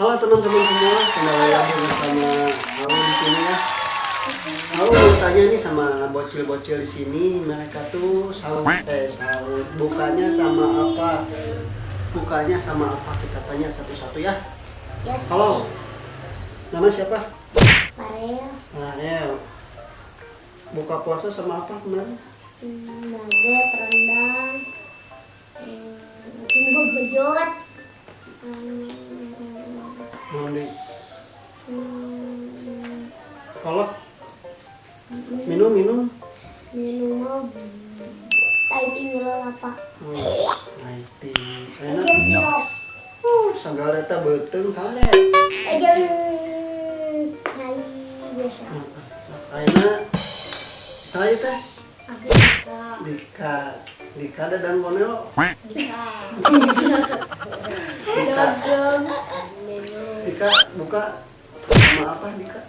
Halo teman-teman semua, kembali lagi bersama aku di sini ya. Aku mau tanya nih sama bocil-bocil di sini, mereka tuh sahur, sahur bukanya sama apa? Bukanya sama apa? Kita tanya satu-satu ya. Ya. Halo. Nama siapa? Farel. Ariel. Buka puasa sama apa kemarin? Nugget, rendang, cimbo bejot, sama Mau di kolak. Minum, minum. Minum mah Thai tea apa? Oh, lighting. Enak. Aja sirup. Segala eta beuteung karet. Aja cai biasa. Ayeuna saya teh Aku suka. Dika. Dika dan Bonelo. Dika. Dika. Dika buka sama apa, Dika?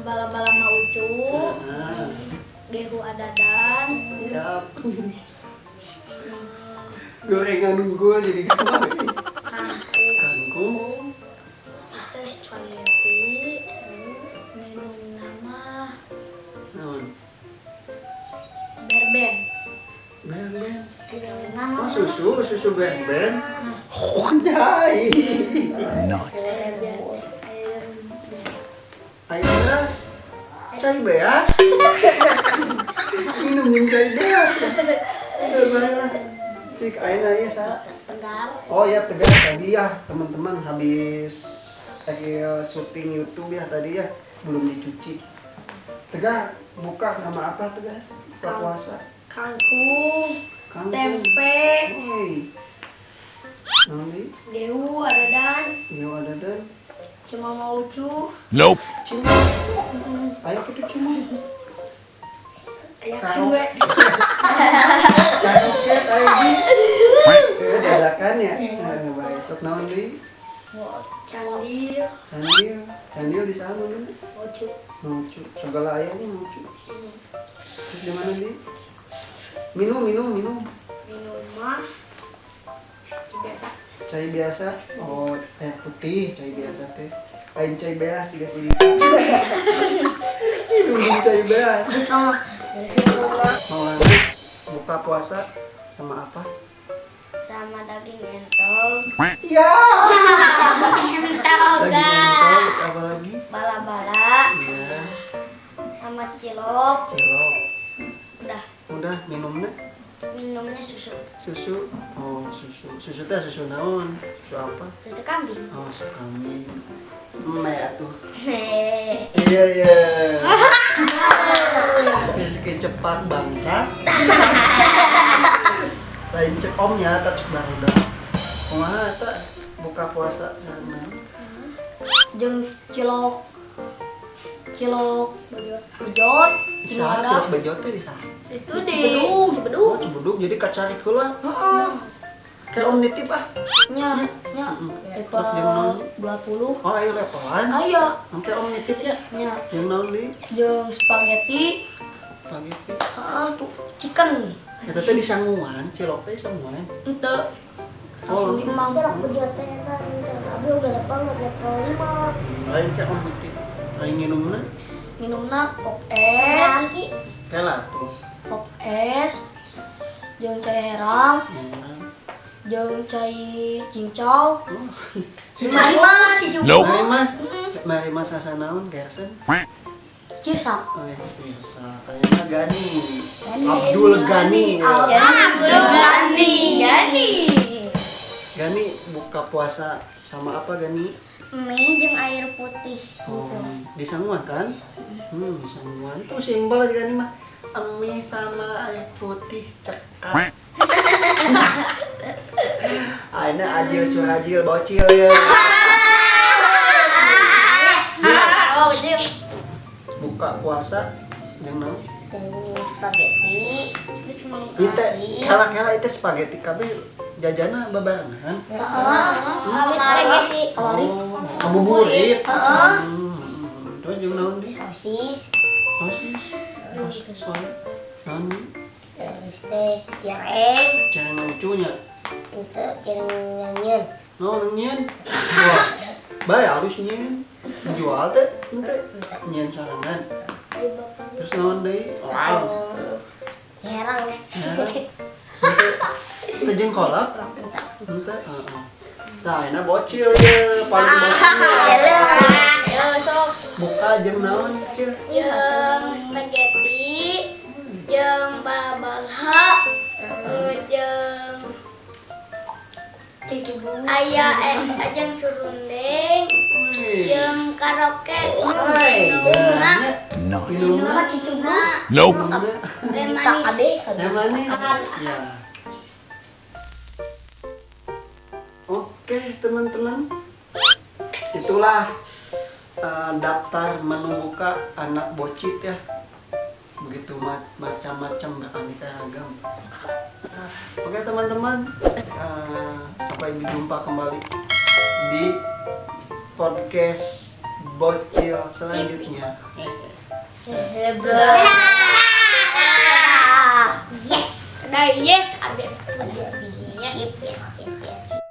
Bala-bala mau ucu, Nah, gehu adadan, siap. Gorengan unggul jadi kemarin. Kangkung, Kangkung. Terus spaghetti, terus minum nama Naon? Berben. Ben ben. Nah, Oh, susu, susu ben ben. Oh, nyai. Air biasa, air biasa. Air beras. Cai beas. Minum jeung cai beas. Udah bae lah. Cik ayeuna ieu saha? Tegar. Oh ya, Tegar tadi ya, teman-teman, habis tadi syuting YouTube ya tadi ya, belum dicuci. Tegar buka sama apa, Tegar? Buka puasa. Kangkung, Kangkung. Tempe, Woi. Naon deui? Gehu adadan, Gehu adadan. Cuma mau ucu, Nope. Cuma. Ayo kita cuma. Aya Karo. we. Karaoke ayo di. Dadakan ya. Bae sok naon deui? Candil, Candil, candil di sana mana? Ucu. Lucu, segala ayahnya lucu. Terus di mana di? Minum, minum, minum. Minum mah biasa. Cai biasa. Oh, air putih, cai biasa teh. Lain cai beas juga sih. Minum cai beas. Maulana buka puasa sama apa? Sama daging entog. Iya. Entog. Daging entog, apa lagi? Bala-bala Iya, sama cilok. Cilok. Udah. Udah minumnya? Minumnya susu. Susu. Oh, susu. Susu teh susu naon? Susu apa? Susu kambing. Oh, susu kambing. Eme atuh. Hehehe. Iya. Rezeki cepat bangsa. Lain cek omnya, tak cek barudak. Kumaha eta buka puasa sareng naon? Jeung cilok, cilok bejot, Di saha cilok bejot teh, di saha? Itu di Cibedug. Oh, Cibedug, jadi kacarik heula. Heeh. Kayak om nitip ah. Nya, nya Terus level jeung naon? 20. Oh, ayo levelan. Aya. Engke om nitipnya. Nya. Jeung naon deui? Jeung spaghetti, Spaghetti. Heeh, tuh chicken. Eta teh disanguan, cilok teh sanguan. Ente langsung Oh. di emang. Cilok bejot teh eta henteu. Abdi udah level level 5. Lain cek om nitip. Lain nginumna Minumna pop es, Ki. teh tuh. Pop es. Jeung cai herang, Ya. jeung cai cincau. Oh. Mari mas. Nope. Mari mas, mari mas asa naon gersen? Cirsa. Oh, sisa. Kayaknya Gani. Abdul Gani. Ya. Abdul Gani. Gani. Gani buka puasa sama apa, Gani? Mie jeung air putih. Oh, di sanguan kan? Hmm, di sanguan. Tuh simpel aja Gani mah. Mie sama air putih cekap. Aina ajil surajil bocil ya. Oh, Jil. Buka puasa yang naon? Jeung spaghetti. Terus mau Itu kala-kala itu spaghetti kabeh jajana babarengan. Habis spaghetti. Kamari. Oh, ngabuburit. Terus jeung naon deui? Sosis. Sosis. Sosis wae. Naon deui? Terus teh cireng. Cireng lucunya. Itu cireng nyanyian. Naon nyeun? Wah, Bae harus nyieun. Jual teh henteu, nyieun sorangan. Dari bapak. Terus naon deui? Wow. Herang ya. Teu jeung kolak? Henteu, heeh. Tah, enak bocil ye, paling bocil. Yo, sok. Buka jeung naon, Cil? Jeung spaghetti, jeung bala-bala, jeung aya jeung serundeng, Wih. jeung karaoke, Woi, minumna, minumna, minumna, Nope. minumna. Teh manis. Teh manis. Ya. Oke, teman-teman. Itulah daftar menu buka anak bocit ya. Begitu macam-macam, beraneka ragam. Oke, teman-teman, sampai berjumpa kembali di podcast bocil selanjutnya. Hebat. Yes. Nah, yes, abis. Yes, yes, yes, yes.